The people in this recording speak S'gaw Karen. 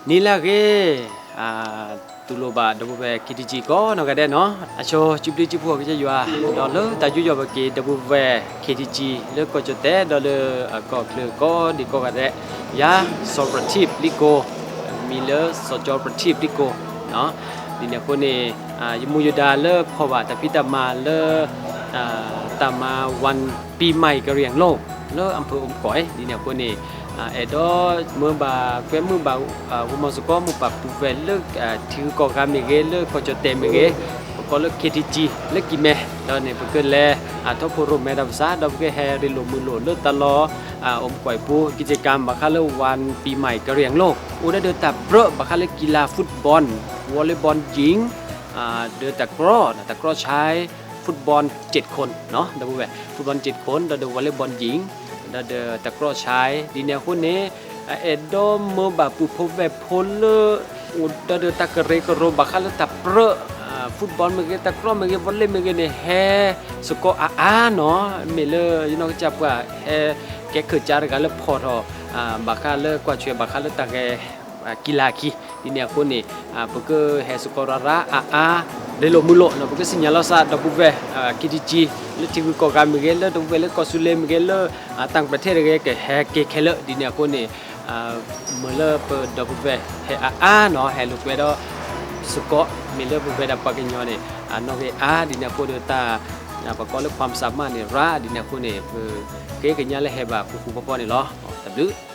နံၤလၢအဂ့ၤ, တူၢ်လိာ်ဘၣ်ဒီပုၢ်ဝဲၢ် ခ့ထံကၠံ ကိးနီၢ်ဂၤဒဲးနီၤ, အဆိ စံးဘျုးစံးဖှိၣ်ကစၢ်ယွၤ, ဒီးလၢတၢ်ယူးယီၣ်ပက့ၤ ဒီပုၢ်ဝဲၢ် ခ့ထံကၠံ လၢကီၢ်ကၠီၣ်တဲာ် ဒီးလၢကီၢ်ချၢကိးဒံးကိးဂၤဒဲး, ယၤ စီၤပြထံၣ်ပျံးကိ, မံၤလၢစီၤကၠီပြထံၣ်ပျံးကိ, ဒ်န့ၣ်အဃိန့ၣ် ယမူယဒါလၢဖီၣ်ဘၣ်တၢ်ဖံးတၢ်မၤလၢ တၢ်မၤ วันปีใหม่กะเหรี่ยงโลก လၢအမ်ၣ်ဖိအိၣ်မကွဲး ဒ်န့ၣ်အဃိန့ၣ် အဲၣ်ဒိးမၢဘၣ်ကွဲမုာ်ဘၣ် ဂီၤမီၤစ့ၢ်ကီး မိၢ်ပၢ်ပုၢ်ဝဲၢ်လၢ ထံဂုၤကီၢ်ဂၤမ့ၢ်ဂ့ၤ လၢကီၢ်ကၠီၣ်တဲာ်မ့ၢ်ဂ့ၤ, ပကိးလၢ ခ့ထံကၠံ လၢကံၢ်မဲ ဒီးန့ၣ် ပကလဲၤ ထီၣ်ဖိရိၣ်မဲတၢ်ပၢဆှၢ ဒီးပကဟဲရ့လိာ်မုာ်လိာ်လၢတၢ်လီၢ် အိၣ်မကွဲးပူၤ กิจกรรม ဘၣ်ဃးလၢ วันปีใหม่กะเหรี่ยงโลก အိၣ်ဒီးတၢ်ပြၢးဘၣ်ဃးလၢကံလၤ ฟุตบอล วอลเลย์บอลหญิง ဒီးတၢ်ကြီ ตะกร้อชาย ฟุตบอลเจ็ดคน ဒီပုၢ်ဝဲၢ် ฟุตบอลเจ็ดคน ဒီးဒီး วอลเลย์บอลหญิง ဒီးဒီးတၢ်ကြီဆဲး ဒ်န့ၣ်အဃိန့ၣ် အဲၣ်ဒိးမၢဘၣ်ပုၢ်ဖိဝဲၢ်ဖိလၢ အိၣ်ဒီးဒီးတၢ်ကရၢကရိဘၣ်ဃးလၢတၢ်ပြၢး football မ့ၢ်ဂ့ၤ တၢ်ကြီမ့ၢ်ဂ့ၤ volley မ့ၢ်ဂ့ၤန့ၣ် ဟဲစ့ၢ်ကီးအါအါနီၤ မ့ၢ်လၢယနီၢ်ကစၢ်ပှၤဟဲ ကဲခၢၣ်ကၠါတဂၤလၢဖီၣ်ထီၣ် ဘၣ်ဃးလၢကွၢ်ထွဲဘၣ်ဃးလၢတၢ်ဂဲၤ ကံလၤခံ ဒ်န့ၣ်အဃိန့ၣ် ပကဟဲစ့ၢ်ကီးရၤရၤအါအါ ရ့လိာ်မုာ်လိာ်နီၤ ပကသ့ၣ်ညါလီၤစးဒီပုၢ်ဝဲၢ် ခ့ထံကၠံ လၢထံဂုၤကီၢ်ဂၤမ့ၢ်ဂ့ၤ လၢဒီပုၢ်ဝဲၢ်လၢကီၢ်စူၤလ့မ့ၢ်ဂ့ၤ လၢတၢ်ကပၤထဲတဂ့ၤ ကဟဲက့ၤခဲလၢာ် ဒ်န့ၣ်အဃိန့ၣ် မ့ၢ်လၢပဒီပုၢ်ဝဲၢ် ဟဲအါအါနီၤ ဟဲလိာ်ကွဲဒီး စ့ၢ်ကီး မ့ၢ်လၢပဝဲဒၣ်ပှၤကညီန့ၣ် နီၣ်ဂံၢ်အါ ဒ်န့ၣ်အဃိဒီးတၢ် ပကိးလၢ ความสามารถ န့ၣ် ရၤ ဒ်န့ၣ်အဃိန့ၣ် ပဃ့ကညးလၢဟဲဘၣ်ဃူဃူဖိးဖိးန့ၣ်လီၤ. တၢ်ဘျုး